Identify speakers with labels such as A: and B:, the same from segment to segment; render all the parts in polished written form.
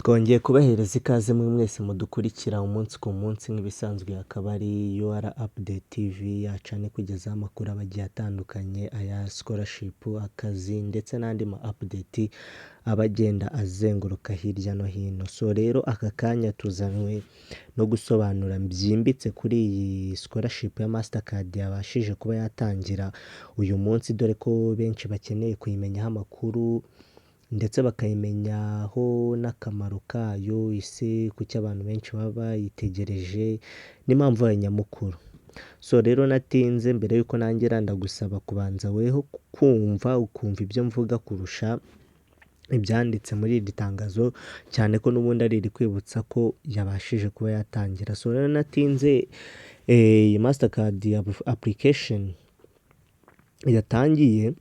A: Twongeye kubahereza ikaze mwe mwese mudukurikira umunsi ku munsi. Nk'ibisanzwe akaba ari UR Update TV yacu, ikugezaho amakuru aba agiye atandukanye, aya scholarship, akazi ndetse n'andi ma update aba agenda azenguruka hirya no hino. So rero aka kanya tuzanywe no gusobanura byimbitse kuri iyi scholarship ya Mastercard yabashije kuba yatangira uyu munsi, dore ko benshi bakeneye kuyimenyaho amakuru ndetse bakayimenyaho n'akamaro kayo. Ese kuki abantu benshi baba bayitegereje n'impamvu yayo nyamukuru? So rero natinze, mbere y'uko nangira ndagusaba kubanza weho kumva, ukumva ibyo mvuga kurusha ibyanditse muri iri tangazo, cyane ko n'ubundi ari irikwibutsa ko yabashije kuba yatangira. So rero natinze, iyi Mastercard application yatangiye,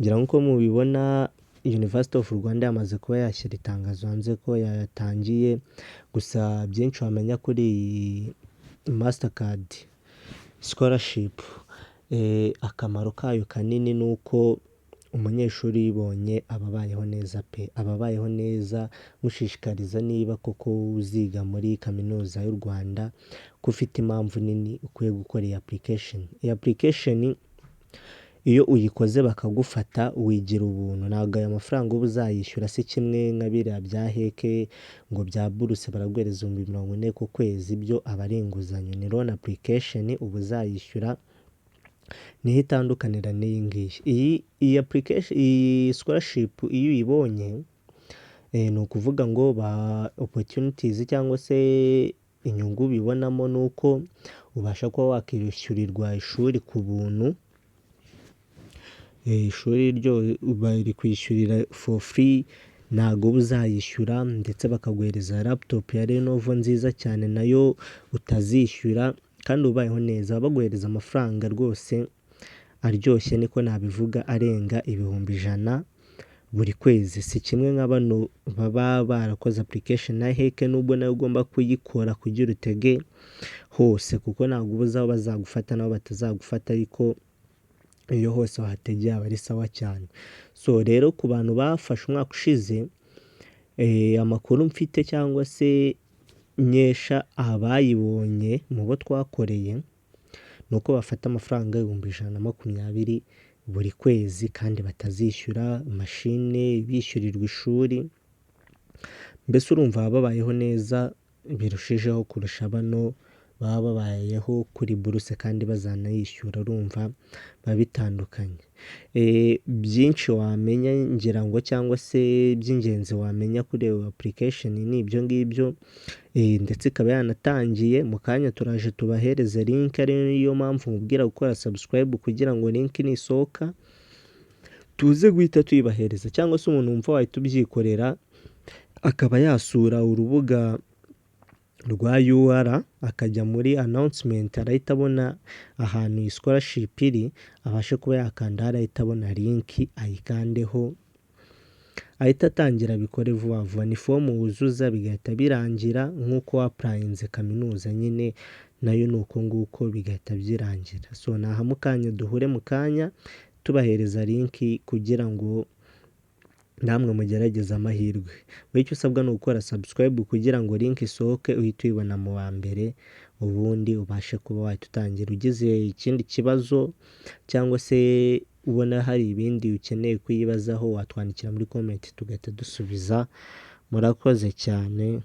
A: ngira nk'uko mubibona, University of Rwanda yamaze kuba yashyira itangazo hanze ko yatangiye. Gusa byinshi wamenya kuri iyi Mastercard scholarship, akamaro kayo kanini ni uko umunyeshuri uyibonye aba abayeho neza pe, aba abayeho neza. Mushishikariza, niba koko uziga muri Kaminuza y'u Rwanda, ko ufite impamvu nini ukwiye gukora iyi application. Iyi application iyo uyikoze bakagufata, wigira ubuntu, ntabwo aya mafaranga uba uzayishyura. Si kimwe nka biriya bya HEC ngo bya buruse baraguhereza 40,000 ku kwezi, byo aba ari inguzanyo. Ni loan application uba uzayishyura, niho itandukanira n'iyi ngiyi. Iyi application, iyi scholarship iyo uyibonye, ni ukuvuga ngo ba opportunities cyangwa se inyungu ubibonamo ni uko ubasha kuba wakishyurirwa ishuri ku buntu. Ishuri ryo barikwishyurira for free, ntago uba uzayishyura, ndetse bakaguhereza laptop ya Lenovo nziza cyane nayo utazishyura, kandi ubayeho neza. Baguhereza amafaranga rwose aryoshye, niko nabivuga, arenga 100,000 buri kwezi. Si kimwe nka bano baba barakoze application na HEC, nubwo nawe ugomba kuyikora kugira utege hose, kuko ntabwo uba uzi aho bazagufata n'aho batazagufata, ariko iyo hose wahategeye aba ari sawa cyane. So rero ku bantu bafashe umwaka ushize, amakuru mfite cyangwa se nkesha abayibonye mu bo twakoreye, ni uko bafata amafaranga 120,000 buri kwezi kandi batazishyura mashine, bishyurirwa ishuri. Mbese urumva baba babayeho neza birushijeho kurusha bano baba babayeho kuri buruse kandi bazanayishyura. Urumva biba bitandukanye. Byinshi wamenya ngira ngo cyangwa se by'ingenzi wamenya kuri iyo application ni ibyo ngibyo, ndetse ikaba yanatangiye. Mu kanya turaje tubahereze link, ariyo mpamvu nkubwira gukora subscribe kugira ngo link nisohoka tuze guhita tuyibahereza, cyangwa se umuntu wumva wahita ubyikorera akaba yasura urubuga rwa UR, akajya muri announcement, arahita abona ahantu iyi scholarship iri, abashe kuba yakanda, arahita abona link, ayikandeho, ahita atangira abikore vuba vuba. Ni fomu wuzuza bigahita birangira, nk'uko wa-applyinze kaminuza nyine nayo ni uko nguko bigahita byirangira. So naha mu kanya, duhure mu kanya tubahereza link kugira ngo namwe mugerageze amahirwe. Wowe icyo usabwa ni ugukora subscribe kugira ngo link isohoke uhite uyibona mu wa mbere, ubundi ubashe kuba wahita utangira. Ugize ikindi kibazo cyangwa se ubona hari ibindi ukeneye kuyibazaho, watwandikira muri comment tugahita dusubiza. Murakoze cyane.